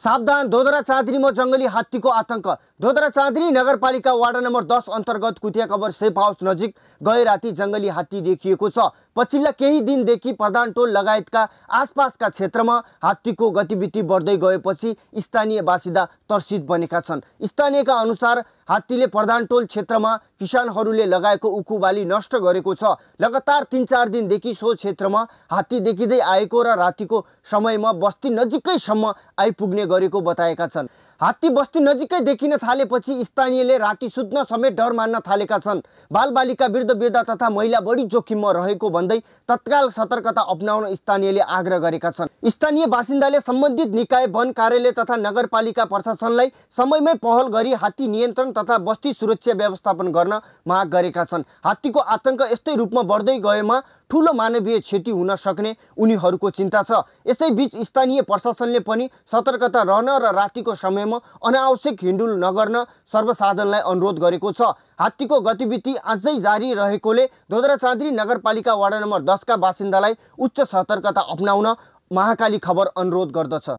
सावधान, धोदरा चाँदनीमा जंगली हात्तीको आतंक। धोदरा चाँदनी नगरपालिका वार्ड नम्बर 10 अन्तर्गत कुतिया कबर सेफ हाउस नजिक गए राति जंगली हात्ती देखिएको छ। पछिल्ला केही दिनदेखि प्रधानटोल लगायतका आसपासका क्षेत्रमा हात्तीको गतिविधि बढ्दै गएपछि स्थानीय बासिन्दा त्रसित बनेका छन्। स्थानीयका अनुसार हात्तीले प्रधानटोल क्षेत्रमा किसानहरूले लगाएको उखुबाली नष्ट गरेको छ। लगातार 3-4 दिनदेखि सो क्षेत्रमा हात्ती देखिँदै आएको र रातिको समयमा बस्ती नजिकैसम्म आइपुग्ने गरेको बताएका छन्। हात्ती बस्ती नजिकै देखिन थालेपछि स्थानीयले राति सुत्न समेत डर मान्न थालेका छन्। बालबालिका, वृद्ध तथा महिला बढी जोखिममा रहेको भन्दै तत्काल सतर्कता अपनाउन स्थानीयले आग्रह गरेका छन्। स्थानीय बासिन्दाले सम्बन्धित निकाय, वन कार्यालय तथा नगरपालिका प्रशासनलाई समयमै पहल गरी हात्ती नियन्त्रण तथा बस्ती सुरक्षा व्यवस्थापन गर्न माग गरेका छन्। हात्तीको आतंक यस्तै रूपमा बढ्दै गएमा ठूलो मानवीय क्षति हुन सक्ने उनीहरूको चिन्ता छ। यसैबीच स्थानीय प्रशासनले पनि सतर्कता रहन र रातिको समयमा अनावश्यक हिँडुल नगर्न सर्वसाधारणलाई अनुरोध गरेको छ। हात्तीको गतिविधि अझै जारी रहेकोले धोदरा चाँदनी नगरपालिका वार्ड नम्बर 10 का बासिन्दालाई उच्च सतर्कता अपनाउन महाकाली खबर अनुरोध गर्दछ।